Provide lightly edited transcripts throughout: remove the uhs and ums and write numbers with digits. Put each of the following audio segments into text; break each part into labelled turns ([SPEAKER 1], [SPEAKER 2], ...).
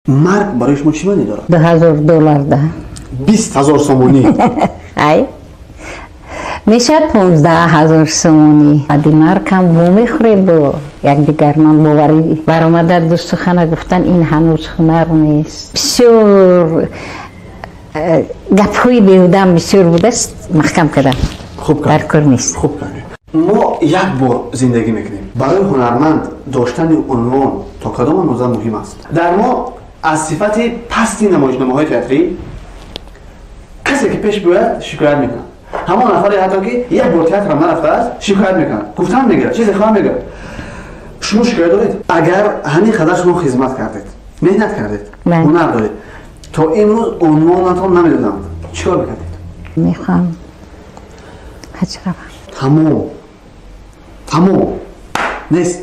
[SPEAKER 1] Марг барои шумо чӣ маъне дорад?
[SPEAKER 2] $2000 да.
[SPEAKER 1] 20 000 сомонӣ.
[SPEAKER 2] Ай. Мешавад 15 000 сомонӣ. Баъди марг ҳам вомехӯрем бо якдигар. Ман боварӣ баромада ду сухана гуфтан ин ҳанӯз ҳунар нест. Бисёр гапҳои беҳудаам бисёр будааст, маҳкам кардам.
[SPEAKER 1] Хуб кардед.
[SPEAKER 2] Дар кор нест.
[SPEAKER 1] Хуб кардед. Мо як бор зиндагӣ мекунем. Барои ҳунарманд доштани унвон то кадом андоза муҳим аст? Дар мо аз сифати пасти намоишномаҳои театрӣ касе ки пеш биёяд шикоят мекунад. Ҳамон нафаре ҳатто ки як бор театрам нарафтааст шикоят мекунад, гуфтан мегирад, чизе хоҳам мегӯяд. Шумо шикоят доред? Агар ҳамин қадар шумо хизмат кардед, меҳнат кардед, ҳунар доред, то имрӯз унвонатон намедоданд, чӣ кор мекардед?
[SPEAKER 2] Мехоҳам ҳаҷ равам.
[SPEAKER 1] Тамом, тамом нест.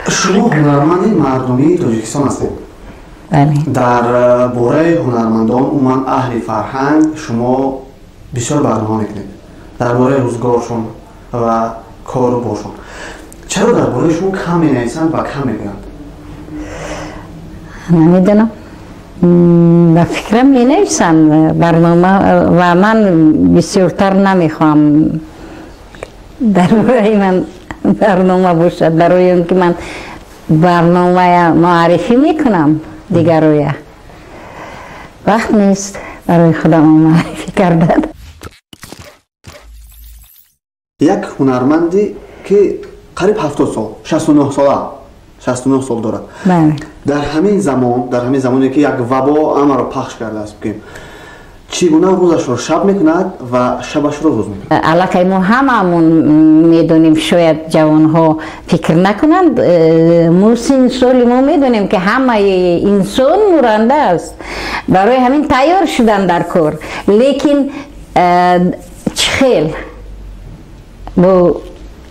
[SPEAKER 1] Шумо ҳунарманди мардумии Тоҷикистон ҳастед.
[SPEAKER 2] Бале.
[SPEAKER 1] Дар бораи ҳунармандон, умуман аҳли фарҳанг шумо бисёр барнома мекунед, дар бораи рӯзгоршон ва кору боршон. Чаро дар бораи шумо кам менависанд ва кам мегӯянд?
[SPEAKER 2] Намедонам. Ба фикрам менависанд барнома ва ман бисёртар намехоҳам дар бораи ман барнома бошад, барои он ки ман барномая муаррифӣ мекунам дигароя. Вақт нест барои худам муаррифӣ кардан.
[SPEAKER 1] Як ҳунарманде ки қариб 70 сол, 69 сола, 69 сол дорад.
[SPEAKER 2] Бале.
[SPEAKER 1] Дар ҳамин замон, дар ҳамин замоне ки як вабо ҳамаро пахш кардааст, бигӯем, чӣ гуна рӯзашро шаб мекунад ва шабашро рӯз мекунад?
[SPEAKER 2] Аллакай мо ҳамаамон медонем, шояд ҷавонҳо фикр накунанд, мо синну соли мо медонем ки ҳамаи инсон муранда аст, барои ҳамин тайёр шудан дар кор. Лекин чӣ хел бо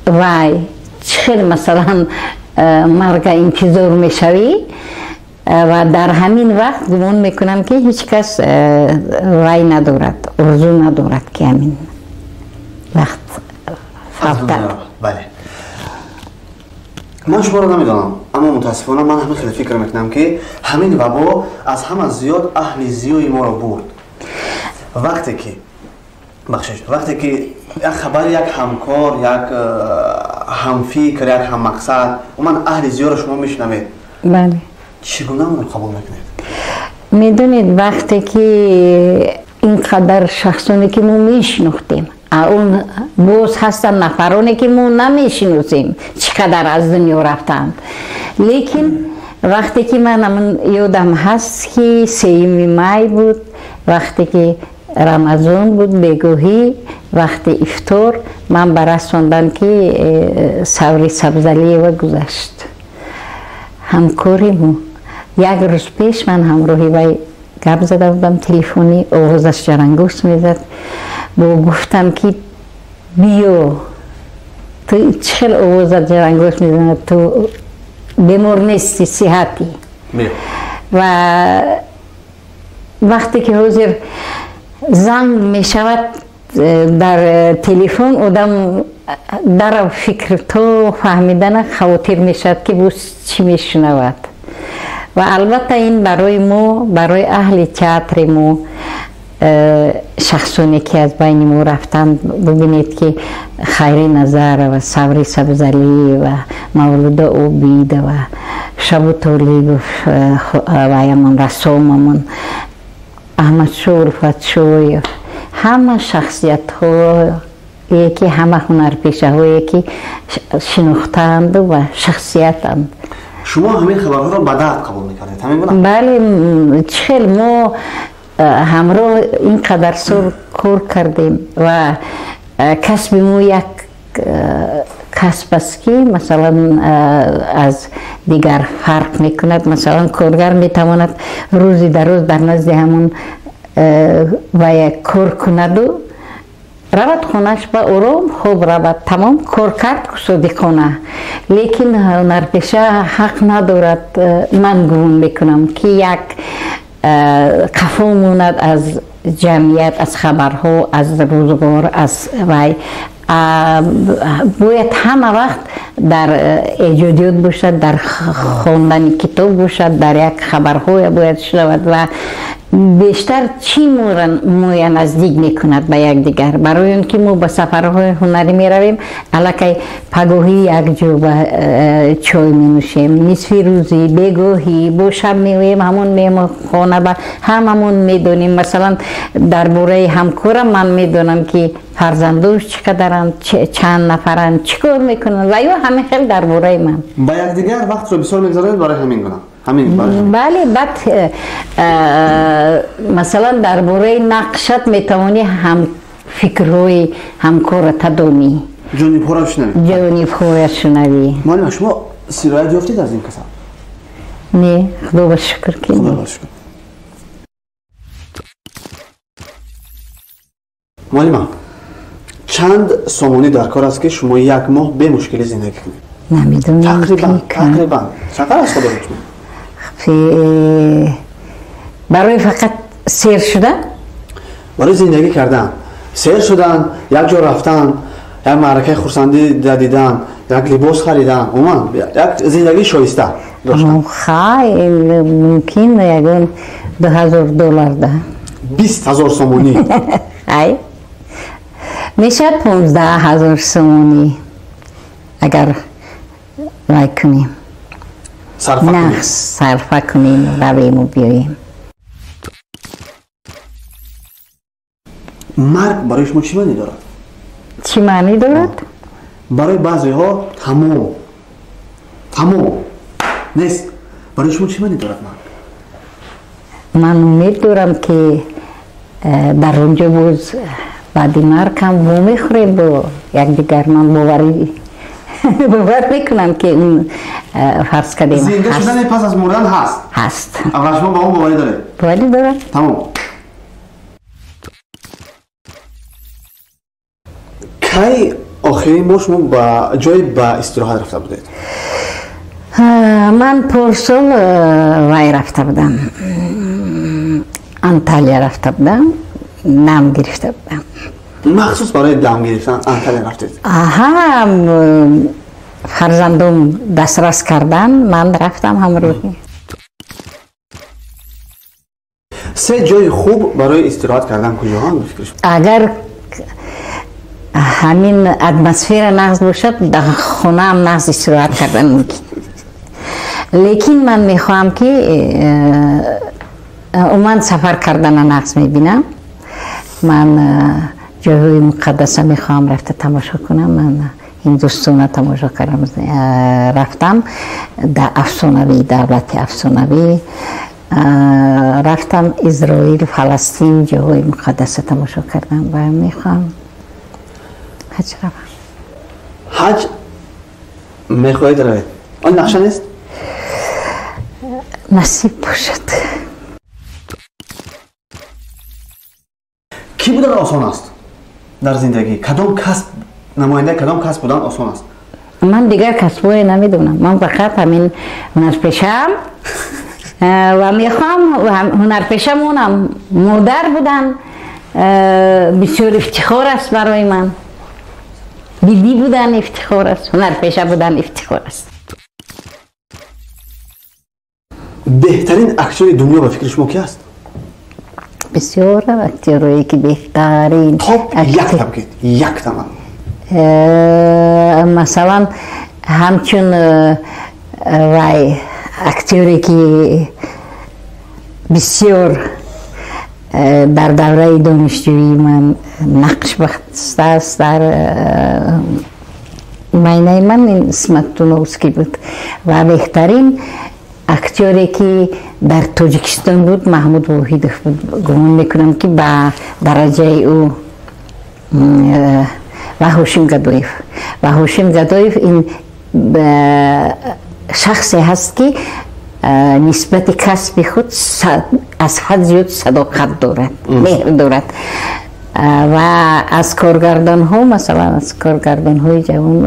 [SPEAKER 2] вай, чӣ хел масалан марга интизор мешавӣ ва дар ҳамин вақт гумон мекунам ки ҳеҷ кас вай надорад, орзу надорад ки ҳамин вақт фавтад.
[SPEAKER 1] Бале, ман шуморо намедонам, аммо мутаассифона ман ҳамин хеле фикр мекунам ки ҳамин вабо аз ҳама зиёд аҳли зиёи моро бурд. Вақте ки бахшиш, вақте ки як хабар, як ҳамкор, як ҳамфикр, як ҳаммақсад, умуман аҳли зиёро шумо мешунавед,
[SPEAKER 2] бале,
[SPEAKER 1] чӣ гуна онро қабул мекунед?
[SPEAKER 2] Медонед, вақте ки ин қадар шахсоне ки мо мешинохтем, он боз ҳастанд нафароне ки мо намешиносем, чӣ қадар аз дунё рафтанд. Лекин вақте ки ман ёдам ҳаст ки 3 май буд, вақте ки Рамазон буд, бегоҳӣ вақти ифтор ман ба расондам ки Саври Сабзалиева гузашт, ҳамкори мо. Як рӯз пеш ман ҳамроҳи вай гап зада будам телефонӣ, овозаш ҷарангӯш мезад. Бо гуфтам ки биё, ту чӣ хел овозат ҷарангӯш мезанад, ту бемор нести, сиҳатӣ. Ва вақте ки ҳозир занг мешавад дар телефон, одам дар фикр то фаҳмидана хавотир мешавад ки боз чӣ мешунавад. Ва албатта ин барои мо, барои аҳли театри мо, шахсоне ки аз байни мо рафтанд, бубинед ки Хайри Назарова, Саври Сабзалиева, Мавлуда Обидова, Шабу Толибов, ваямон рассомамон Аҳмадшоҳ Улфатшоев, ҳама шахсиятҳое ки, ҳама ҳунарпешаҳое ки шинохтаанду ва шахсиятанд.
[SPEAKER 1] Шумо ҳамин хабарҳоро ба дард қабул мекардед, ҳамин гуна?
[SPEAKER 2] Бале, чӣ хел мо ҳамроҳ ин қадар сол кор кардем ва касби мо як касб аст ки масалан аз дигар фарқ мекунад. Масалан коргар метавонад рӯзи дар рӯз дар назди ҳамон вая кор кунаду равад хонаш ба ором хоб равад, тамом кор кард содиқона. Лекин ҳунарпеша ҳақ надорад, ман гумон мекунам ки як қафо монад аз ҷамъият, аз хабарҳо, аз рӯзгор, аз вай. Бояд ҳама вақт дар эҷодиёт бошад, дар хондани китоб бошад, дар як хабарҳое бояд шунавад ва бештар чӣ моя наздик мекунад ба якдигар. Барои он ки мо ба сафарҳои ҳунарӣ меравем, аллакай пагоҳӣ якҷо ба чой менӯшем, нисфи рӯзӣ, бегоҳӣ, бо шаб меоем ҳамон меҳмонхона, ба ҳамамон медонем. Масалан, дар бораи ҳамкорам ман медонам, ки фарзандош чӣ қадаранд, чанд нафаранд, чӣ кор мекунанд ва ё ҳамин хел дар бораи ман.
[SPEAKER 1] Ба якдигар вақтро бисёр мегузаронед барои ҳамин гуна?
[SPEAKER 2] Бале, баъд масалан дар бораи нақшат метавонӣ ҳамфикрҳои ҳамкората донӣ,
[SPEAKER 1] ҷонибҳоро шунавӣ,
[SPEAKER 2] ҷонибҳоя шунавӣ.
[SPEAKER 1] Муаллима, шумо сироят ёфтед аз ин касал?
[SPEAKER 2] Не, худо ба шукр ки.
[SPEAKER 1] Худо ба шукр. Муаллима, чанд сомонӣ дар кор аст, ки шумо як моҳ бемушкилӣ зиндагӣ кунед?
[SPEAKER 2] Намедонам.
[SPEAKER 1] Тақрибан чақар аз худо шумо?
[SPEAKER 2] Барои фақат сер шудан?
[SPEAKER 1] Барои зиндагӣ кардан, сер шудан, як ҷо рафтан, як маъракаи хурсандӣ дидан, як либос харидан, умуман як зиндагии шоиста доштан.
[SPEAKER 2] Хай, мумкин ягон $2000 да.
[SPEAKER 1] 20 000 сомонӣ?
[SPEAKER 2] Хай, мешавад 15 000 сомонӣ, агар вай кунем, нақс сарфа кунем, равему биёем.
[SPEAKER 1] Марг барои шумо чӣ маънӣ дорад?
[SPEAKER 2] Чӣ маънӣ дорад?
[SPEAKER 1] Барои баъзеҳо тамом тамом нест. Барои шумо чӣ маънӣ дорад марг?
[SPEAKER 2] Ман умед дорам, ки дар он ҷо боз баъди марг ҳам вомехӯрем бо якдигар. Ман бовар мекунам, ки фарз кардем,
[SPEAKER 1] зинда шудани пас аз мурдан ҳаст.
[SPEAKER 2] Ҳаст.
[SPEAKER 1] Аввал шумо ба он боварӣ доред?
[SPEAKER 2] Боварӣ дорам.
[SPEAKER 1] Тамом. Кай охирин бор шумо ба ҷое ба истироҳат рафта будед?
[SPEAKER 2] Ман порсол вай рафта будам, Анталия рафта будам, дам гирифта будам.
[SPEAKER 1] Махсус барои дам гирифтан Анталия рафтед?
[SPEAKER 2] Аҳа, фарзандом дастрас кардан, ман рафтам ҳамроҳӣ.
[SPEAKER 1] Се ҷои хуб барои истироҳат кардан куҷоҳанд ба фикри шумо?
[SPEAKER 2] Агар ҳамин атмосфера нағз бошад, дар хонаам нағз истироҳат кардан мумкин, лекин ман мехоҳам, ки умуман сафар кардана нағз мебинам. Ман ҷойҳои муқаддаса мехоҳам рафта тамошо кунам. Ман Ҳиндустона тамошо кардам, рафтам дар афсонавӣ, давлати афсонавӣ рафтам, Изроил, Фаластин, ҷойҳои муқаддаса тамошо кардам ва мехоҳам ҳаҷ равам.
[SPEAKER 1] Ҳаҷ мехоҳед равед? Он нақша нест?
[SPEAKER 2] Насиб бошад.
[SPEAKER 1] Кӣ будан осон аст дар зиндагӣ? Кадом касб, намояндаи кадом касб будан осон аст?
[SPEAKER 2] Ман дигар касбҳое намедонам. Ман фақат ҳамин ҳунарпешаам ва мехоҳам ҳунарпеша монам. Модар будан бисёр ифтихор аст барои ман, бибӣ будан ифтихор аст, ҳунарпеша будан ифтихор аст.
[SPEAKER 1] Беҳтарин актёри дунё ба фикри шумо ки аст?
[SPEAKER 2] Бисёр актёрое ки беҳтарин.
[SPEAKER 1] Топ якта бигӯед, якта ман.
[SPEAKER 2] Масалан, ҳамчун вай актёре ки бисёр дар давраи донишҷӯии ман нақш бастааст дар майнаи ман, ин Смоктуновский буд. Ва беҳтарин актёре ки дар Тоҷикистон буд, Маҳмуд Воҳидов буд. Гумон мекунам, ки ба дараҷаи ӯ ва Ҳошим Гадоев. Ва Ҳошим Гадоев ин шахсе ҳаст, ки нисбати касби худ аз ҳад зиёд садоқат дорад, меҳр дорад. Ва аз коргардонҳо, масалан, аз коргардонҳои ҷавон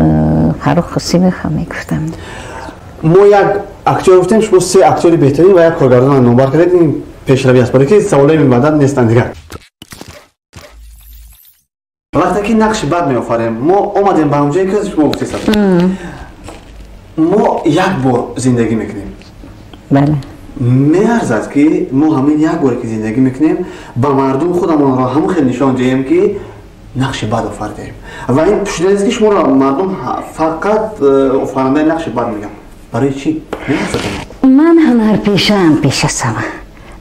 [SPEAKER 2] Фаррух Қосимов ҳам мегуфтам.
[SPEAKER 1] Мо як актёр гуфтем, шумо се актёри беҳтарин ва як коргардонро номбар кардед. Ин пешравӣ аст, барои ки саволои минбаъда нестанд дигар. Вақте ки нақши бад меофарем, мо омадем ба ҳамҷое ки шумо гуфтед, мо як бор зиндагӣ мекунем.
[SPEAKER 2] Бале.
[SPEAKER 1] Меарзад ки мо ҳамин як боре ки зиндагӣ мекунем, ба мардум худамонро ҳамон хел нишон диҳем, ки нақши бад офардаем. Ва ин пӯшида нест, ки шуморо мардум фақат офарандаи нақши бад мегӯянд. Барои чӣ меарзад?
[SPEAKER 2] Ман ҳунарпешаам пешасама.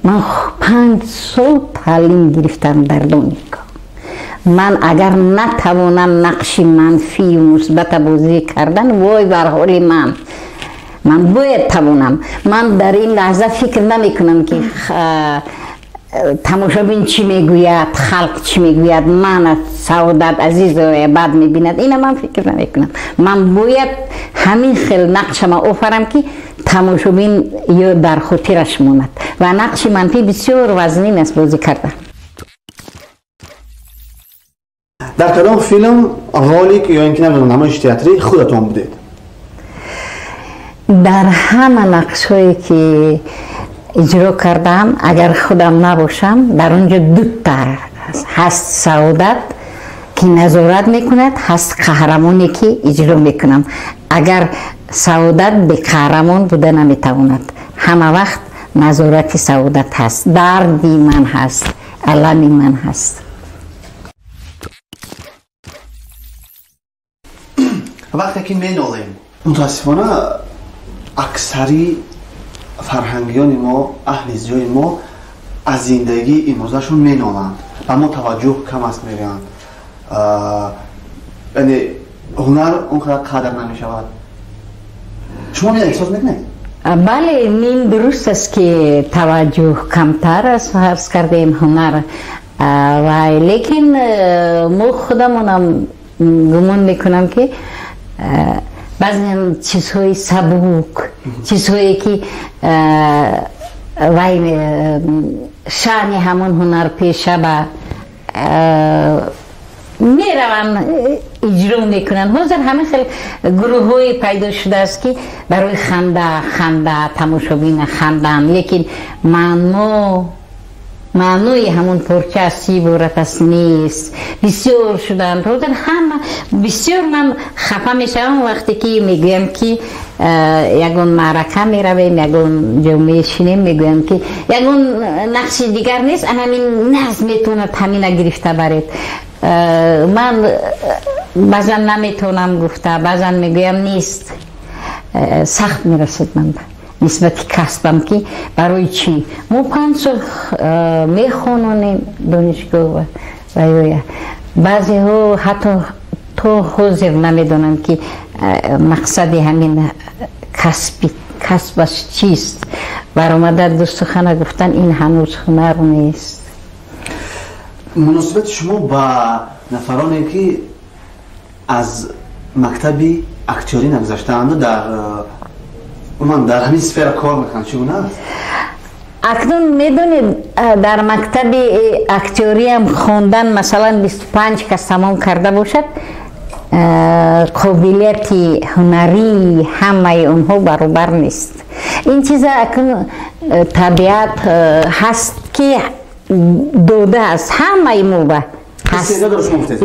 [SPEAKER 2] Ман 5 сол таълим гирифтам дар донишгоҳ. Ман агар натавонам нақши манфию мусбата бозӣ кардан, вой бар ҳоли ман. Ман бояд тавонам. Ман дар ин лаҳза фикр намекунам, ки тамошобин чӣ мегӯяд, халқ чӣ мегӯяд, ман Саодат Азизова бад мебинад, ина ман фикр намекунам. Ман бояд ҳамин хел нақшама офарам, ки тамошобин ё дар хотираш монад. Ва нақши манфӣ бисёр вазнин аст бозӣ кардан.
[SPEAKER 1] Дар кадом филм, ролик ё ин ки намедонам, намоиши театрӣ худатон будед?
[SPEAKER 2] Дар ҳама нақшҳое ки иҷро кардам, агар худам набошам, дар он ҷо дута ҳаст: Саодат, ки назорат мекунад, ҳаст қаҳрамоне, ки иҷро мекунам. Агар Саодат беқаҳрамон буда наметавонад. Ҳама вақт назорати Саодат ҳаст, дарди ман ҳаст, алами ман ҳаст.
[SPEAKER 1] Вақте ки менолем, мутаассифона, аксари фарҳангиёни мо, аҳли зиёи мо аз зиндагии имрӯзашон меноланд, ба мо таваҷҷӯҳ кам аст мегӯянд, яъне ҳунар он қадар қадр намешавад. Шумо ин эҳсос мекунед?
[SPEAKER 2] Бале, ин дуруст аст, ки таваҷҷӯҳ камтар аст, фарз кардем, ҳунар ва лекин мо худамонам гумон мекунам, ки баъзе чизҳои сабук, чизҳое ки вай шаъни ҳамон ҳунарпеша ба мераванд, иҷро мекунанд. Ҳозир ҳамин хел гурӯҳҳое пайдо шудааст, ки барои ханда ханда тамошобина ханданд, лекин маънои ҳамон порча аз чӣ иборат аст, нест. Бисёр шуданд ҳозир ҳама. Бисёр ман хафа мешавам, вақте ки мегӯям, ки ягон маърака меравем, ягон ҷо мешинем, мегӯям, ки ягон нақши дигар нест, ҳамин нағз метавонад, ҳамина гирифта баред. Ман баъзан наметавонам гуфта, баъзан мегӯям, нест. Сахт мерасад ман нисбати касбам, ки барои чӣ мо 5 сол мехононем донишгоҳ ва ё баъзеҳо ҳатто то ҳозир намедонанд, ки мақсади ҳамин касби касбаш чист. Баромада ду сухана гуфтан, ин ҳанӯз ҳунар нест.
[SPEAKER 1] Муносибати шумо ба нафароне, ки аз мактаби актёрӣ нагузаштаанду дар умуман дар ҳамин сфера кор мекунанд, чӣ гуна аст?
[SPEAKER 2] Акнун медонед, дар мактаби актёриам хондан, масалан, 25 кас тамом карда бошад, қобилияти ҳунарии ҳамаи онҳо баробар нест. Ин чиза акнун табиат ҳаст, ки додааст ҳамаи мо ба.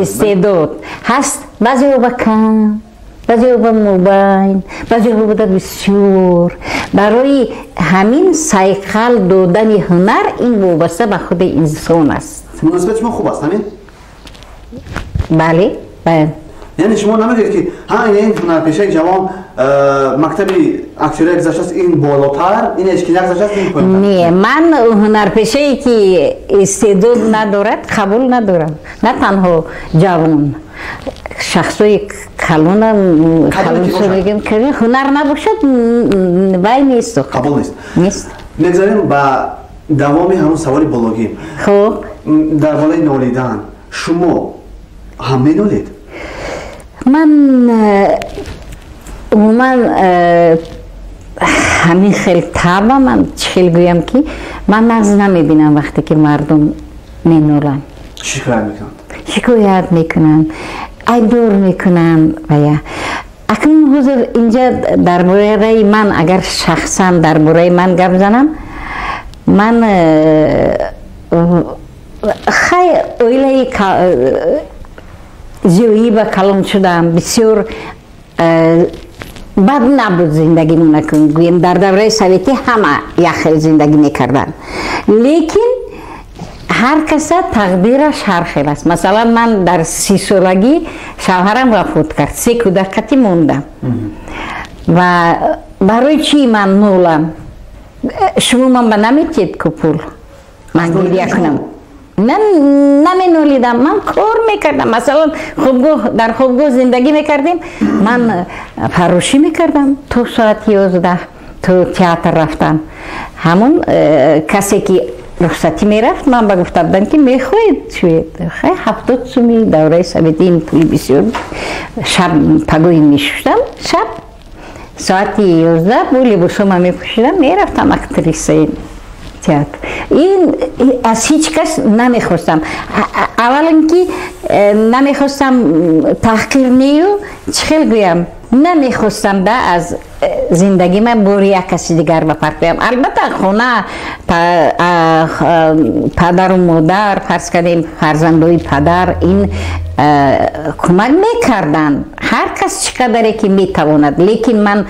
[SPEAKER 2] Истеъдод ҳаст, баъзеҳо ба кам, баъзеҳо ба мобайн, баъзеҳо буда бисёр. Барои ҳамин сайқал додани ҳунар, ин вобаста ба худи инсон аст.
[SPEAKER 1] Муносибати шумо хуб аст, ҳамин?
[SPEAKER 2] Бале.
[SPEAKER 1] Яъне шумо намегӯед, ки ҳа, ин ҳунарпешаи ҷавон мактаби актёрия гузаштааст, ин болотар, ин ҳеч ки нагузаштааст, ин поёнтар?
[SPEAKER 2] Не, ман ҳунарпешае, ки истеъдод надорад, қабул надорам. На танҳо ҷавон, шахсои калонам ҳунар набошад, вай нест.
[SPEAKER 1] Қабул нест.
[SPEAKER 2] Нест.
[SPEAKER 1] Мегзарем ба давоми ҳамон саволи бологӣ.
[SPEAKER 2] Хуб.
[SPEAKER 1] Дар бораи нолидан, шумо ҳам менолед?
[SPEAKER 2] Ман умуман ҳамин хел таба, ман чӣ хел гӯям, ки ман нағз намебинам, вақте ки мардум меноланд.
[SPEAKER 1] Шикоят мекунанд.
[SPEAKER 2] Шикоят мекунанд, айбдор мекунанд. Вая акнун ҳозир инҷа дар бораи ман, агар шахсан дар бораи ман гап занам, ман хай оилаи зиёӣ ба калон шудам, бисёр бад набуд зиндагимона, гӯем, дар давраи советӣ ҳама як хел зиндагӣ мекарданд, лекин ҳар каса тақдираш ҳар хел аст. Масалан, ман дар 30-солагӣ шавҳарам вафот кард, 3 кӯдак қатӣ мондам. Ва барои чӣ ман нолам? Шумо ман ба наметиҳед ку пул, ман гиря кунам? Ман наменолидам, ман кор мекардам. Масалан, дар хобгоҳ зиндагӣ мекардем, ман фаррошӣ мекардам то соати 11, то театр рафтам. Ҳамон касе ки рухсатӣ мерафт, ман ба гуфта будам, ки мехоҳед шӯед, хай, 70 суми давраи советӣ ин пули бисёр. Шаб пагоҳи мешуштам, шаб соати 11 бо либосома мепӯшидам, мерафтам актрисаи театр. Ин аз ҳеҷ кас намехостам. Аввалан ки намехостам таҳқир нею, чӣ хел гӯям, намехостам да аз зиндагӣ ман бори як каси дигар ба партоям. Албатта, хона, падару модар, фарз кардем, фарзандои падар ин кӯмак мекарданд, ҳар кас чӣ қадаре ки метавонад, лекин ман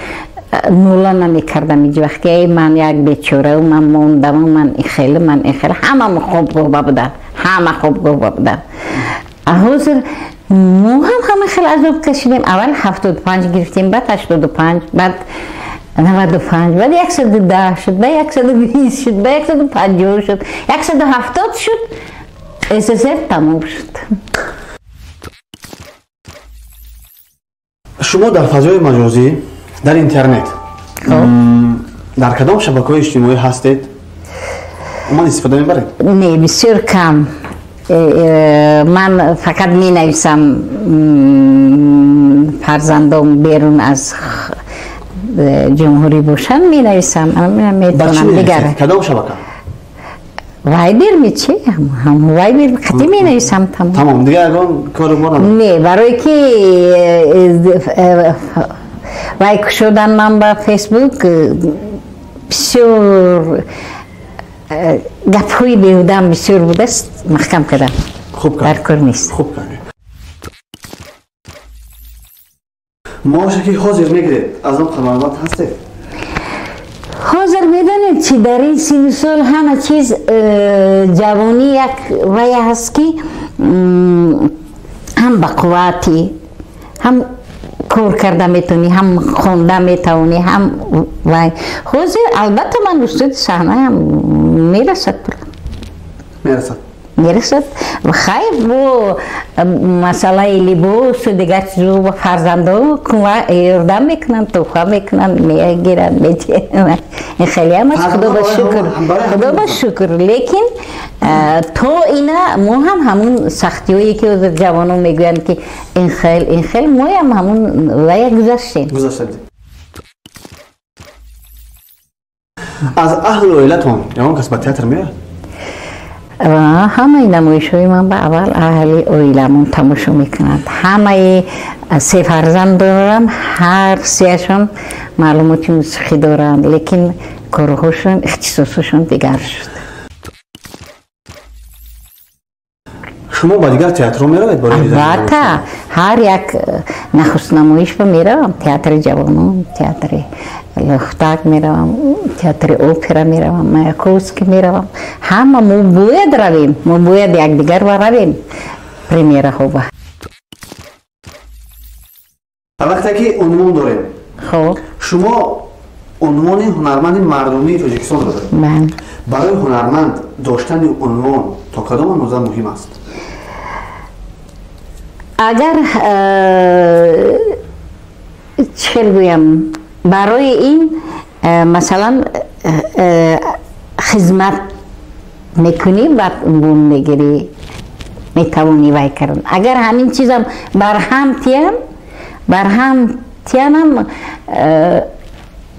[SPEAKER 2] нола намекардам ҳеҷ вақт, ки эй, ман як бечорау, ман мондаму, ман ихел, ман ихел. Ҳама хобгоҳба буданд, ҳама хобгоҳба буданд. Ҳозир мо ҳам ҳама хел азоб кашидем. Аввал 75 гирифтем, баъд 85, баъд 95, баъд 110 шуд, баъд 120 шуд, баъд 150 шуд, 170 шуд, СССР тамом шуд.
[SPEAKER 1] Шумо дар фазои маҷозӣ, дар интернет, дар кадом шабакаҳои иҷтимоӣ ҳастед? Умуман истифода мебаред?
[SPEAKER 2] Не, бисёр кам. Ман фақат менависам, фарзандом берун аз ҷумҳурӣ бошанд, менависам, метавонам дигар.
[SPEAKER 1] Кадом шабака?
[SPEAKER 2] Вайбер ми чи? Вайбер қатӣ менависам, тамом.
[SPEAKER 1] Тамом, дигар ягон кору бор?
[SPEAKER 2] Не, барое ки вай кушодан ман ба Фейсбук, бисёр гапҳои беҳудаам бисёр будааст, маҳкам кардам.
[SPEAKER 1] Хуб.
[SPEAKER 2] Дар кор нест.
[SPEAKER 1] Хуб кардед. Маоше ки ҳозир мегиред, аз он қаноатманд ҳастед?
[SPEAKER 2] Ҳозир медонед чи, дар ин сину сол ҳама чиз ҷавонӣ як вая ҳаст, ки ҳам ба қувватӣ, ҳам кор карда метавонӣ, ҳам хонда метавонӣ, ҳам вай. Ҳозир албатта ман устоди саҳнаям, мерасад пул.
[SPEAKER 1] Мерасад.
[SPEAKER 2] Мерасад. Хайр, бо масъалаи либосу дигар чизо ба фарзандо ёрдам мекунанд, тӯҳфа мекунанд, мегиранд, медиҳанд. Ин хелеам аст, худо ба шукр, худо ба шукр. Лекин то ина мо ҳам ҳамун сахтиҳое ки ҳозир ҷавонон мегӯянд, ки ин хел, ин хел, моям ҳамун вая гузаштем.
[SPEAKER 1] Гузаштед. Аз аҳли оилатон ягон кас ба театр меояд?
[SPEAKER 2] Ҳамаи намоишҳои ман ба аввал аҳли оиламон тамошо мекунанд. Ҳамаи, се фарзанд дорам, ҳар сеяшон маълумоти мусиқӣ доранд, лекин корҳошон, ихтисосошон дигар шуд.
[SPEAKER 1] Шумо ба дигар театрҳо меравед барои дидани?
[SPEAKER 2] Албатта, ҳар як нахустнамоишба меравам. Театри ҷавонон, театри Лухтак меравам, театри опера меравам, Маяковский меравам. Ҳама мо бояд равем, мо бояд якдигарва равем премьераҳоба.
[SPEAKER 1] Вақте ки унвон дорем,
[SPEAKER 2] хоб,
[SPEAKER 1] шумо унвони ҳунарманди мардумии Тоҷикистонро доред.
[SPEAKER 2] Бале.
[SPEAKER 1] Барои ҳунарманд доштани унвон то кадом андоза муҳим аст?
[SPEAKER 2] Агар чӣ хел гӯям, барои ин масалан хизмат мекунӣ, баъд унвон мегирӣ, метавонӣ вай кардан. Агар ҳамин чизам барҳам тиям, барҳам тиянам,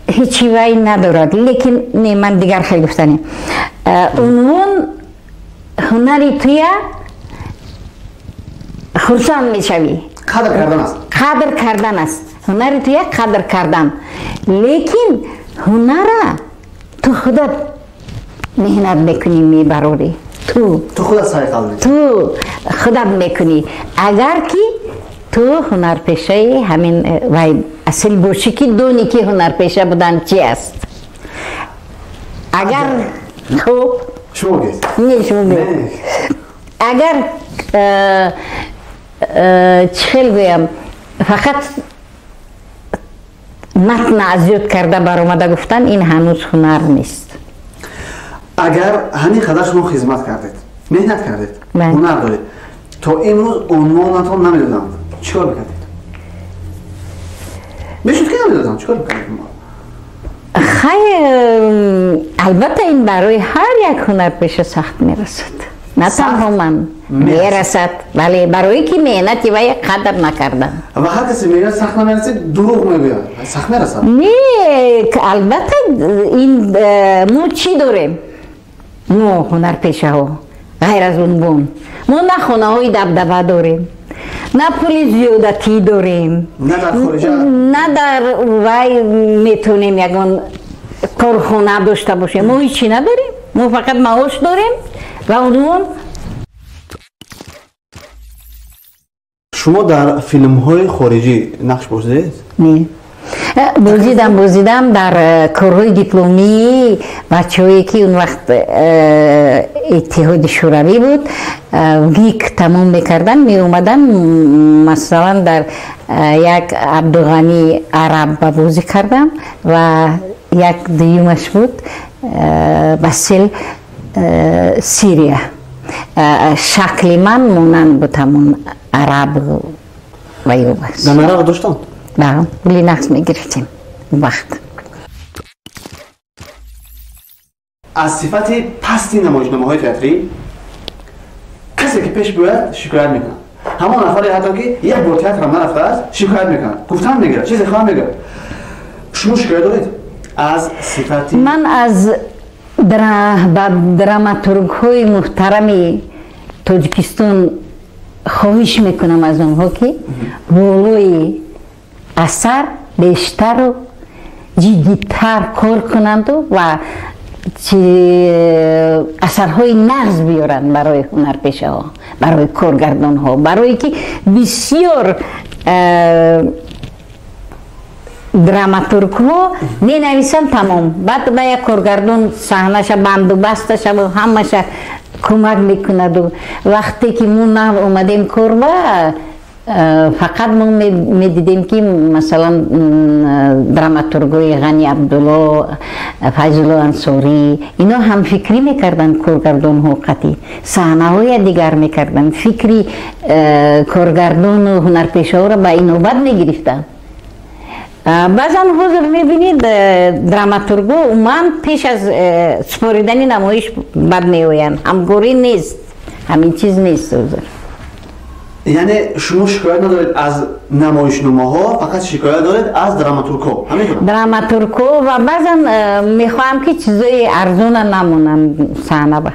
[SPEAKER 2] ҳечи вай надорад. Лекин не, ман дигар хел гуфтанем. Унвон ҳунари туя хурсанд мешавӣ.
[SPEAKER 1] Қадр кардан аст.
[SPEAKER 2] Қадр кардан аст. Ҳунари туя қадр кардан. Лекин ҳунара ту худат меҳнат мекунӣ, мебарорӣ. Ту
[SPEAKER 1] Ту худат сайқал
[SPEAKER 2] ту худат мекунӣ. Агар ки Ту ҳунарпешаи ҳамин вай асил бошӣ, ки донӣ, ки ҳунарпеша будан чи аст. Агар хуб
[SPEAKER 1] шумо гӯед.
[SPEAKER 2] Не, шумо гӯед. Агар чӣ хел гӯям, фақат матна аз ёд карда баромада гуфтан, ин ҳанӯз ҳунар нест.
[SPEAKER 1] Агар ҳамин қадар шумо хизмат кардед, меҳнат кардед, ҳунар доред, то имрӯз унвонатон намедоданд, чӣ кор мекардед? Мешуд ки намедоданд, чӣ кор мекардед?
[SPEAKER 2] Хай, албатта, ин барои ҳар як ҳунарпеша сахт мерасад, на танҳо ман мерасад, вале барое ки меҳнати вай қадр накардам.
[SPEAKER 1] Ва ҳар касе мегӯяд сахт намерасад, дурӯғ мегӯяд. Сахт мерасад.
[SPEAKER 2] Не, албатта, ин мо чӣ дорем? Мо ҳунарпешаҳо ғайр аз унвон мо на хонаҳои дабдаба дорем, на пули зиёдатӣ дорем,
[SPEAKER 1] на дар хориҷа,
[SPEAKER 2] на дар вай метавонем ягон корхона дошта бошем. Мо ҳечи надорем, мо фақат маош дорем ва унвон.
[SPEAKER 1] Шумо дар филмҳои хориҷӣ нақш бозидед?
[SPEAKER 2] Не, бозидам, бозидам дар корҳои дипломии бачаҳое, ки он вақт Иттиҳоди Шӯравӣ буд, ВГИК тамом мекардан, меомадан. Масалан, дар як Абдуғанӣ Араб ба бозӣ кардам ва як дуюмаш буд Басил Сирия. Шакли ман монанд буд ҳамон араб ва ёбас.
[SPEAKER 1] Гонорар доштанд?
[SPEAKER 2] Да, пули нақс мегирифтем он вақт.
[SPEAKER 1] Аз сифати пасти намоишномаҳои театрӣ касе ки пеш биёяд, шикоят мекунад. Ҳамон нафаре ҳатто ки як бор театрам нарафтааст, шикоят мекунад, гуфтан мегирад, чизе хоҳам мегӯяд. Шумо шикоят доред аз сифати?
[SPEAKER 2] Ман аз драматургҳои муҳтарами Тоҷикистон хоҳиш мекунам аз онҳо, ки болои асар бештару ҷиддитар кор кунанду ва асарҳои нағз биёранд барои ҳунарпешаҳо, барои коргардонҳо, барое ки бисёр драматургҳо менависанд, тамом, баъд ба як коргардон саҳнаша бандубасташа ҳамаша кӯмак мекунаду. Вақте ки мо нав омадем корба, фақат мо медидем, ки масалан драматургои Ғани Абдулло, Файзулло Ансорӣ, ино ҳамфикрӣ мекарданд коргардонҳо қатъӣ, саҳнаҳоя дигар мекарданд, фикри коргардону ҳунарпешаҳоро ба инобат мегирифтанд. Баъзан ҳозир мебинед, драматургҳо умуман пеш аз супоридани намоиш бад меоянд, ҳамкорӣ нест, ҳамин чиз нест ҳозир.
[SPEAKER 1] Яъне шумо шикоят надоред аз намоишномаҳо, фақат шикоят доред аз драматургҳо, ҳамин?
[SPEAKER 2] Драматургҳо ва баъзан мехоҳам, ки чизои арзона намонам саҳнаба,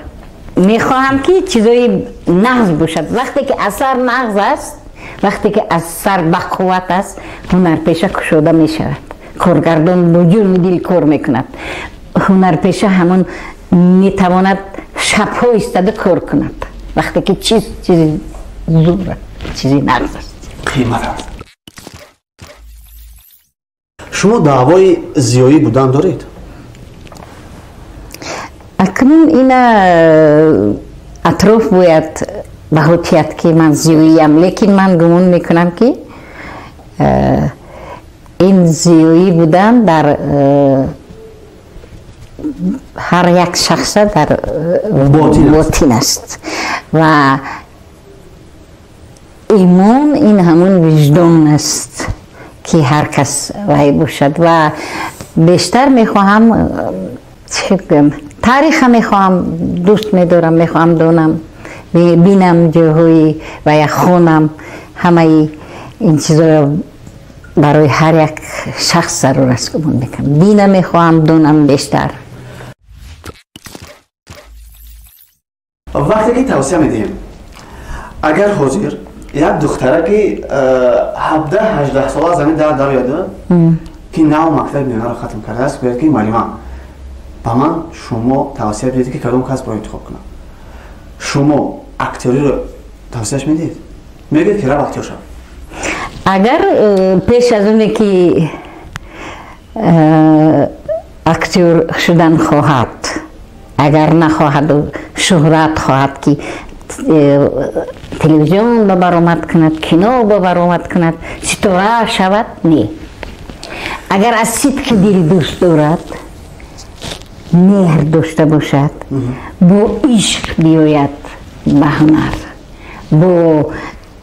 [SPEAKER 2] мехоҳам, ки чизои нағз бошад. Вақте ки асар нағз аст, вақте ки асар бақувват аст, ҳунарпеша кушода мешавад, коргардон бо ҷону дил кор мекунад, ҳунарпеша ҳамон метавонад шабҳо истода кор кунад, вақте ки чиз чизи зур, чизи нағз аст.
[SPEAKER 1] Қимат аст. Шумо даъвои зиёӣ будан доред?
[SPEAKER 2] Акнун ина атроф бояд баҳо диҳад, ки ман зиёиям, лекин ман гумон мекунам, ки ин зиёӣ будан дар ҳар як шахса дар ботин аст ва имон ин ҳамон виҷдон аст, ки ҳар кас вай бошад. Ва бештар мехоҳам, чӣ гӯям, тариха мехоҳам, дӯст медорам, мехоҳам донам, бинам ҷойҳои ва я хонам. Ҳамаи ин чизоро барои ҳар як шахс зарур аст, гумон мекунам. Дина мехоҳам донам бештар.
[SPEAKER 1] Вақте ки тавсия медиҳем, агар ҳозир як духтараки 17-18 сола замин дар дарояд, ки нав мактаби миёнаро хатм кардааст, гӯяд, ки муаллима, ба ман шумо тавсия бидиҳед, ки кадом касбро интихоб кунам, шумо актёриро тавсияш медиҳед? Мегӯед, ки рав, актёр шав?
[SPEAKER 2] Агар пеш аз оне ки актёр шудан хоҳад, агар нахоҳаду шӯҳрат хоҳад, ки телевизион ба баромад кунад, кино ба баромад кунад, ситора шавад, не. Агар аз сидқи дил дӯст дорад, меҳр дошта бошад, бо ишқ биёяд ба ҳунар, бо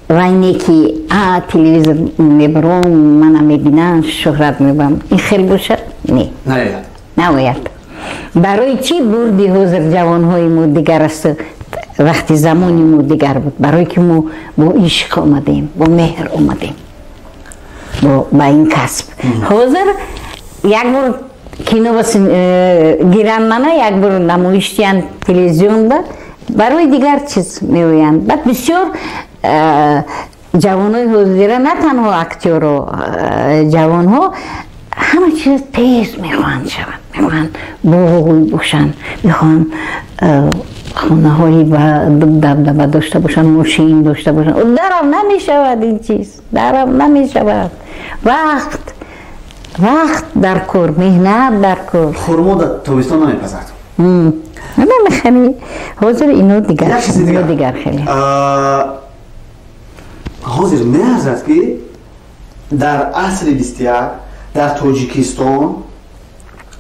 [SPEAKER 2] вайне ки телевизор мебаром, мана мебинам, шӯҳрат мебарам, ин хел бошад, не, наояд. Барои чӣ бурди ҳозир ҷавонҳои мо дигар аст, вақти замони мо дигар буд? Барое ки мо бо ишқ омадем, бо меҳр омадем ба ин касб. Ҳозир як бор кино гиранд мана, як бор намоиш диҳанд телевизионда, барои дигар чиз меоянд. Баъд бисёр ҷавонҳои ҳозира, на танҳо актёро, ҷавонҳо ҳама чиз тез мехоҳанд шаванд, мехоҳанд боғ бошанд, мехоҳанд хонаҳои дабдаба дошта бошанд, мошин дошта бошанд. Дарав намешавад ин чиз, дарав намешавад. Вақт дар кор, меҳнат дар кор.
[SPEAKER 1] Хурмо дар тобистон намепазад.
[SPEAKER 2] Намехӯрӣ. Ҳозир ино дигар хеле.
[SPEAKER 1] Ҳозир меарзад, ки дар асри 21 дар Тоҷикистон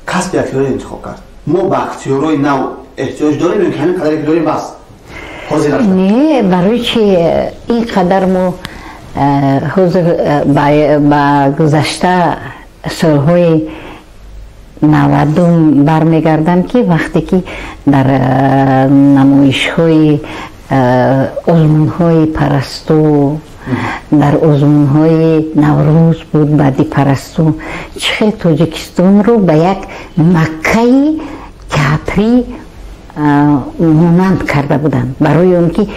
[SPEAKER 1] касби актёрро интихоб кард. Мо ба актёрҳои нав эҳтиёҷ дорем ё ки ҳамин қадаре ки дорем бас? Ҳозир
[SPEAKER 2] не, барои чи ин қадар мо ҳозир ба гузашта солҳои 90 бармегардам, ки вақте ки дар намоишҳои озмунҳои Парасту, дар озмунҳои Наврӯз буд, баъди Парасту, чӣ хел Тоҷикистонро ба як маккаи театрӣ монанд карда буданд. Барои он ки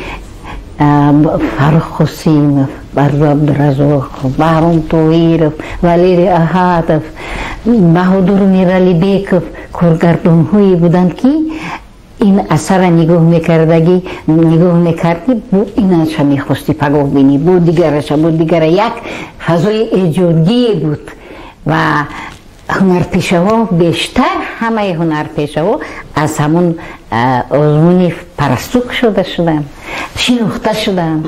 [SPEAKER 2] Фаррух Қосимов, Барзу Абдуразоқов, Баҳром Тоиров, Валерий Аҳадов, Баҳодур Миралибеков коргардонҳое буданд, ки ин асара нигоҳ мекардагӣ, нигоҳ мекардӣ, бо инаша мехости пагоҳ бинӣ, бо дигараша, бо дигара. Як фазои эҷодие буд ва ҳунарпешаҳо бештар, ҳамаи ҳунарпешаҳо аз ҳамун озмуни Парасту кушода шуданд, шинохта шуданд.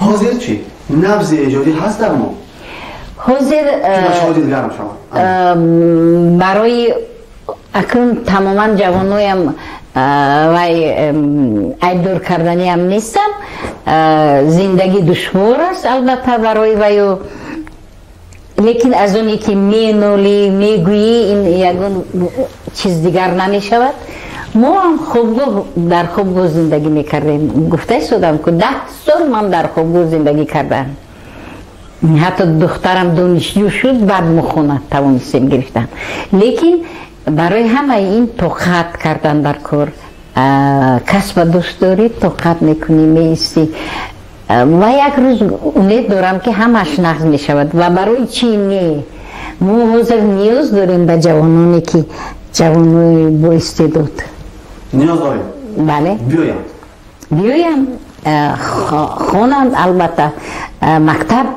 [SPEAKER 1] Ҳозир чӣ? Набзи эҷодӣ ҳаст дар мо?
[SPEAKER 2] Ҳозир барои акнун тамоман ҷавоноям вай айбдор карданиам нестам. Зиндагӣ душвор аст албатта барои ваю, лекин аз оне ки менолӣ, мегӯӣ, ин ягон чиз дигар намешавад. Мо ҳам хобгоҳ, дар хобгоҳ зиндагӣ мекардем. Гуфта истодам, ку 10 сол ман дар хобгоҳ зиндагӣ кардам. Ҳатто духтарам донишҷӯ шуд, баъд мо хона тавонистем гирифтан. Лекин барои ҳамаи ин тоқат кардан дар кор. Касба дӯст дорӣ, тоқат мекунӣ, меистӣ. Ва як рӯз умед дорам, ки ҳамаш нағз мешавад. Ва барои чӣ не? Мо ҳозир ниёз дорем ба ҷавононе, ки ҷавонои боистеъдод.
[SPEAKER 1] Ниёз дорем?
[SPEAKER 2] Бале.
[SPEAKER 1] Биёянд.
[SPEAKER 2] Биёянд, хонанд албатта. Мактаб,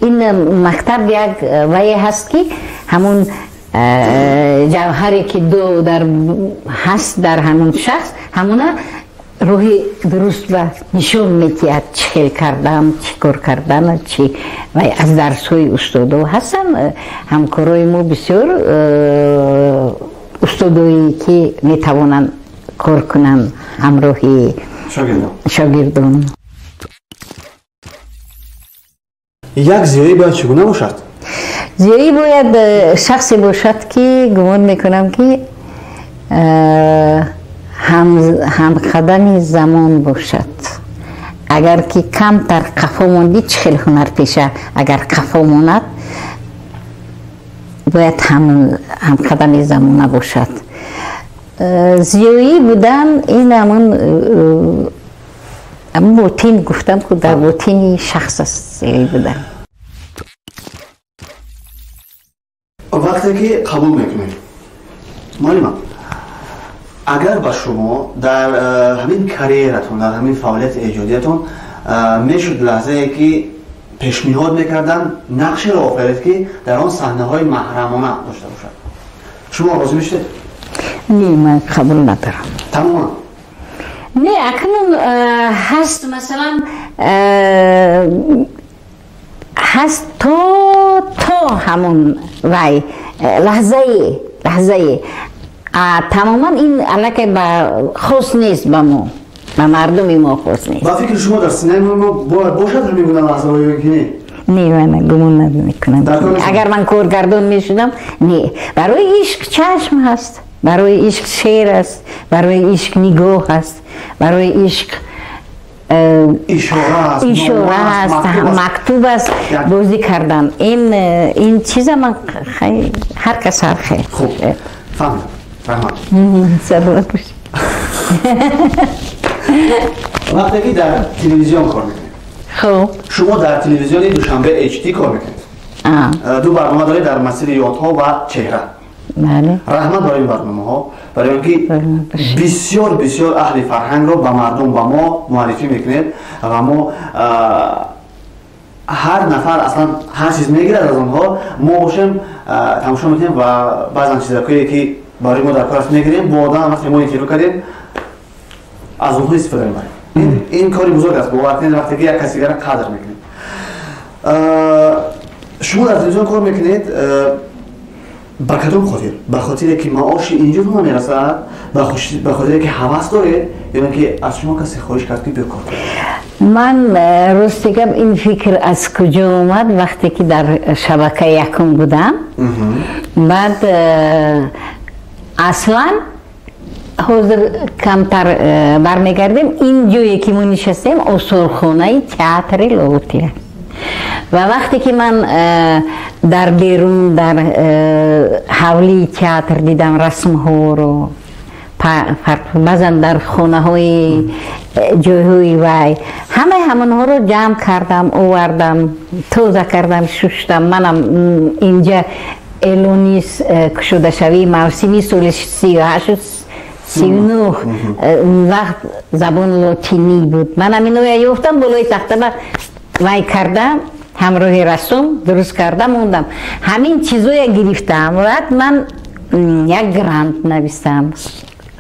[SPEAKER 2] ин мактаб як вае ҳаст, ки ҳамун ҷавҳаре ки дар ҳаст дар ҳамун шахс, ҳамуна роҳи дуруст ба нишон медиҳад, чӣ хел кардан, чӣ кор кардан, чӣ. Вай аз дарсҳои устодо ҳастанд ҳамкорои мо, бисёр устодое ки метавонанд кор кунанд ҳамроҳи шогирдон.
[SPEAKER 1] Як зиёӣ бояд чӣ гуна бошад?
[SPEAKER 2] Зиёӣ бояд шахсе бошад, ки гумон мекунам, ки ҳамқадами замон бошад. Агар ки камтар қафо мондӣ, чӣ хел ҳунарпеша агар қафо монад, бояд ҳамқадами замона бошад. Зиёӣ будан ин ҳамун ботин, гуфтам ку, дар ботини шахс аст зиёӣ будан.
[SPEAKER 1] Вақте ки қабул мекунем, муаллима, агар ба шумо дар ҳамин карьератон, дар ҳамин фаъолияти эҷодиятон мешуд лаҳзае ки Пешниҳод мекарданд нақшеро офаред, ки дар он саҳнаҳои маҳрамона дошта бошад, шумо розӣ мешудед?
[SPEAKER 2] Не, ман қабул надорам.
[SPEAKER 1] Тамоман?
[SPEAKER 2] Не, акнун ҳаст, масалан, ҳаст то ҳамон вай лаҳзае тамоман ин аллакай ба хос нест, ба мо, ба мардуми мо хос нест.
[SPEAKER 1] Ба фикри шумо, дар синемаи мо бояд бошад ҳамин гуна лаҳзаҳое ки не?
[SPEAKER 2] Не, ман гумон намекунам. Агар ман коргардон мешудам, не. Барои ишқ чашм ҳаст, барои ишқ шеър аст, барои ишқ нигоҳ аст, барои ишқ ишора аст, мактуб аст, бозӣ кардан. Ин чиза ман ҳар кас ҳар хел.
[SPEAKER 1] Хуб, фаҳмидам, раҳмат.
[SPEAKER 2] Саломат бошед.
[SPEAKER 1] Вақте ки дар телевизион кор мекунед,
[SPEAKER 2] хуб,
[SPEAKER 1] шумо дар телевизиони Душанбе HD кор мекунед, ду барнома доред: «Дар масири ёдҳо» ва «Чеҳра».
[SPEAKER 2] Бале.
[SPEAKER 1] Раҳмат барои ин барномаҳо, барои он ки бисёр бисёр аҳли фарҳангро ба мардум, ба мо муаррифӣ мекунед ва мо ҳар нафар аслан ҳар чиз мегирад аз онҳо. Мо бошем, тамошо мекунем ва баъзан чизакое ки барои мо дар кор аст, мегирем. Бо одам вақте мо интервю кардем, аз онҳо истифода мебарем. Ин кори бузург аст, бовар кунед, вақте ки як каси дигара қадр мекунед. Шумо дар телевизион кор мекунед ба кадом хотир? Ба хотире ки маоши инҷо намерасад, ба хотире ки ҳавас доред, ё ки аз шумо касе хоҳиш кард, ки биё кор кунед?
[SPEAKER 2] Ман, рости гап, ин фикр аз куҷо омад? Вақте ки дар шабакаи якум будам, баъд аслан ҳозир камтар бармегардем. Ин ҷое ки мо нишастем, осорхонаи театри Лоҳутӣ аст. Ва вақте ки ман дар берун, дар ҳавлии театр дидам расмҳоро, баъзан дар хонаҳои ҷойҳои вай, ҳамаи ҳамонҳоро ҷамъ кардам, овардам, тоза кардам, шуштам. Манам инҷа эълони кушодашавии мавсими соли 38, 39, вақт забон лотинӣ буд, манам иноя ёфтам, болои тахтаба вай кардам, ҳамроҳи расм дуруст карда мондам. Ҳамин чизоя гирифтам. Баъд ман як грант навистам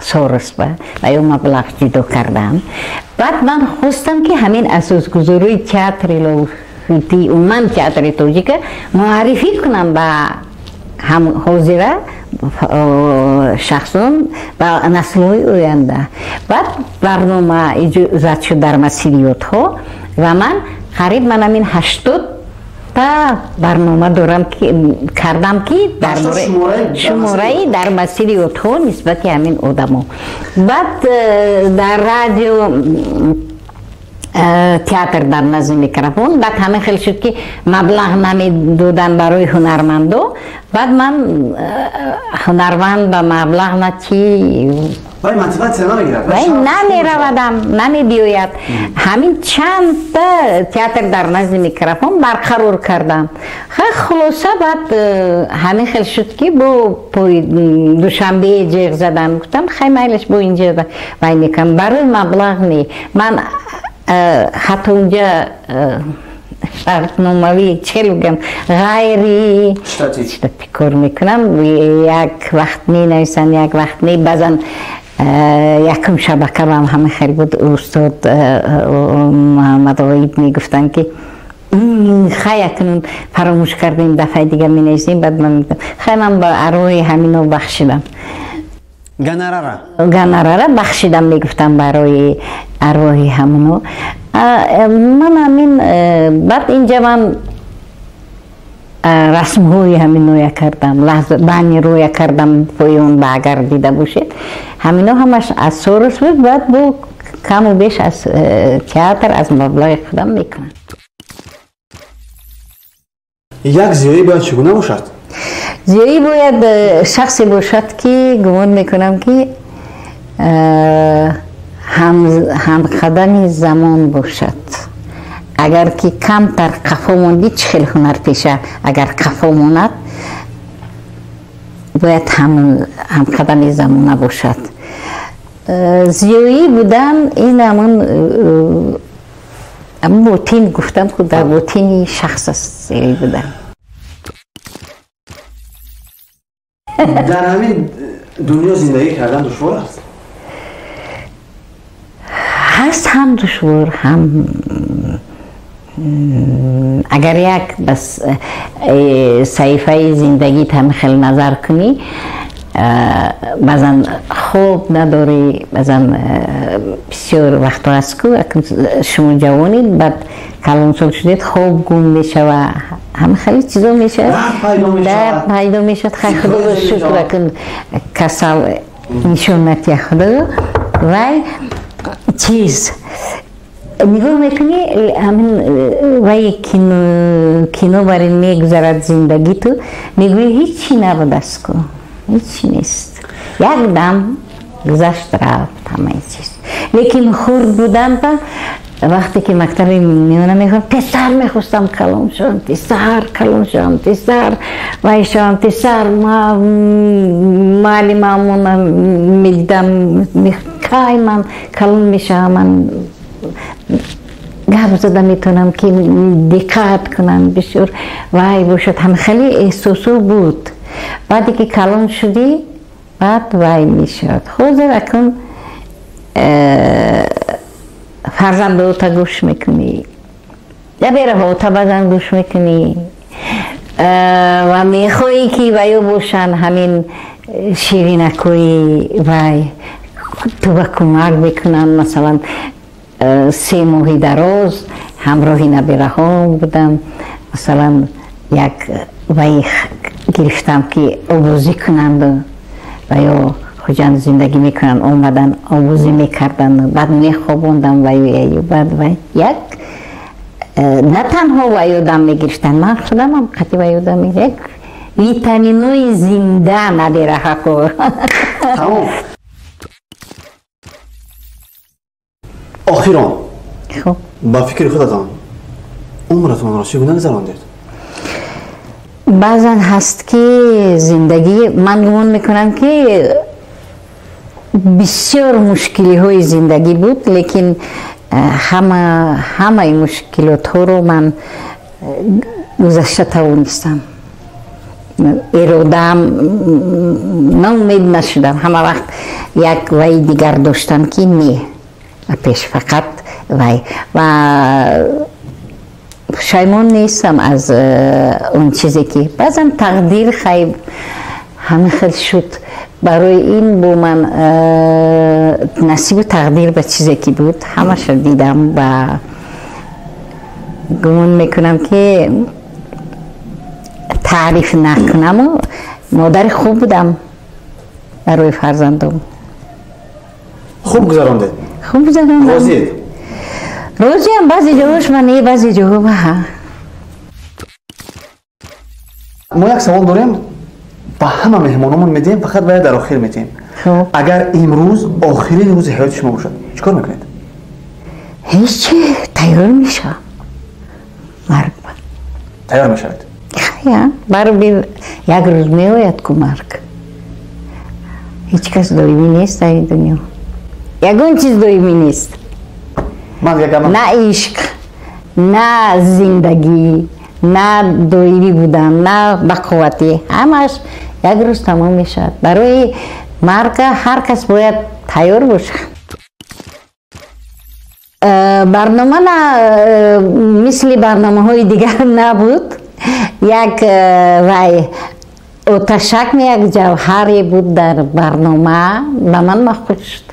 [SPEAKER 2] Сорос ва ё маблағ ҷудо кардам. Баъд ман хостам, ки ҳамин асосгузорои театри Лоҳутӣ, умуман театри тоҷика муаррифӣ кунам ба ҳозира шахсон, ба наслҳои оянда. Баъд барнома иҷозат шуд, «Дар масири ёдҳо», ва ман қариб ман ҳамин 80 та барнома дорам, ки кардам, ки дар шумораи «Дар масири ёдҳо» нисбати ҳамин одамо. Баъд дар радио «Театр дар назди микрофон». Баъд ҳамин хел шуд, ки маблағ намедодан барои ҳунармандо. Баъд ман ҳунарманд ба маблағ на чи
[SPEAKER 1] Вай мотиватсия намегирад.
[SPEAKER 2] Вай намеравадам, намебиёяд. Ҳамин чандта «Театр дар назди микрофон» барқарор кардам. Хулоса, баъд ҳамин хел шуд, ки бо Душанбе ҷеғ задам, гуфтам: «Хай, майлаш, бо инҷа вай мекунам». Барои маблағ не, ман ҳатто унҷа шартномавӣ, чел бигам, ғайри штатӣ кор мекунам. Як вақт менависам, як вақт не. Баъзан якум шабака бам ҳама хел буд. Устод Муҳаммадғоиб мегуфтанд, ки хай, акнун фаромӯш кардем, дафъаи дигар менависем. Баъд ман мегуфтам: «Хай, ман ба арвоҳи ҳамино бахшидам».
[SPEAKER 1] Гонорара.
[SPEAKER 2] Гонорара бахшидам, мегуфтам, барои арвоҳи ҳамоно. Ман ҳамин баъд инҷа ман расмҳои ҳаминоя кардам, баннерҳоя кардам. Поён ба агар дида бошед, ҳамино ҳамаш аз Сорос буд. Баъд бо каму беш аз театр, аз маблағи худам мекунам.
[SPEAKER 1] Як зиёӣ бояд чӣ гуна бошад?
[SPEAKER 2] Зиёӣ бояд шахсе бошад, ки гумон мекунам, ки ҳамқадами замон бошад. Агар ки камтар қафо мондӣ, чӣ хел ҳунарпеша агар қафо монад, бояд ҳамқадами замона бошад. Зиёӣ будан ин ҳамон Ботин гуфтам, ку дар ботини шахс аст зерӣ будан.
[SPEAKER 1] Дар ҳамин дунё зиндагӣ кардан душвор аст?
[SPEAKER 2] Ҳаст, ҳам душвор, ҳам агар як бас саҳифаи зиндагит ҳам хел назар кунӣ, баъзан хоб надорӣ, баъзан бисёр вақтҳо аст ку шумо ҷавонед, баъд калонсол шудед, хоб гум мешава, ҳама хеле чизо мешавад, дард пайдо мешавад. Хай, худоро шукр, акун касал нишон натия худоё. Вай чиз нигоҳ мекунӣ, ҳамин вай кино бар ин мегузарад зиндагиту, мегӯӣ ҳичи набудаст ку, ҳичи нест, як дам гузашт, рафт ҳамаи чиз. Лекин хурд будам, ба вақте ки мактаби миёна мехондам, тезтар мехостам калон шавам, тезтар калон шавам, тезтар вай шавам, тезтар муаллимамона медидам, кай ман калон мешавам, ман гап зада метавонам, ки диққат кунам, бисёр вай бошад. Ҳам хеле эҳсосо буд. Баъде ки калон шудӣ, баъд вай мешавад. Ҳозир акун фарзандота гӯш мекунӣ, ябераҳота баъзан гӯш мекунӣ ва мехоҳӣ ки ваё бошанд ҳамин ширинакҳои вай ту ба кӯмак мекунанд. Масалан, 3 моҳи дароз ҳамроҳи набираҳом будам. Масалан, як вай гирифтам ки обозӣ кунанд, ва ё Хуҷанд зиндагӣ мекунанд, омадан обозӣ мекарданд, баъд мехобондам ваю, баъд вай як на танҳо ваю дам мегирифтанд, ман худамам қати ваю дам мегирифтам. Як витаминои зинда набираҳако.
[SPEAKER 1] Тамом. Охирон, ба фикри худатон умратонро чӣ гуна гузарондед?
[SPEAKER 2] Баъзан ҳаст ки зиндагӣ, ман гумон мекунам ки бисёр мушкилиҳои зиндагӣ буд, лекин ҳамаи мушкилотҳоро ман гузашта тавонистам. Иродаам ноумед нашудам, ҳама вақт як вай дигар доштам ки не, пеш фақат вай. Ва пушаймон нестам аз он чизе ки баъзан тақдир хайб ҳамин хел шуд. Барои ин бо ман насибу тақдир ба чизе ки буд ҳамаша дидам ва гумон мекунам ки таъриф накунаму модари хуб будам барои фарзандом.
[SPEAKER 1] Хуб гузарондед?
[SPEAKER 2] Хуб гузарондам.
[SPEAKER 1] Розиед?
[SPEAKER 2] Розиам, баъзе ҷоҳош ма не, баъзе ҷоҳо ма ҳа.
[SPEAKER 1] Мо як савол дорем, ба ҳама меҳмономон медиҳем, фақат бояд дар охир медиҳем. Агар имрӯз охирин рӯзи ҳаёти шумо бошад, чӣ кор мекунед?
[SPEAKER 2] Ҳеҷ, тайёр мешавам. Марг ба.
[SPEAKER 1] Тайёр мешавед?
[SPEAKER 2] Хая, барби як рӯз меояд ку марг. Ҳеҷ кас доимӣ нест дар ин дунё. Ягон чиз доимӣ нест. На ишқ, на зиндагӣ, на доимӣ будан, на бақувватӣ. Ҳамаш як рӯз тамом мешавад. Барои марга ҳар кас бояд тайёр бошад. Барнома мисли барномаҳои дигар набуд. Як вай оташак як ҷавҳаре буд дар барнома, ба ман махсус шуд.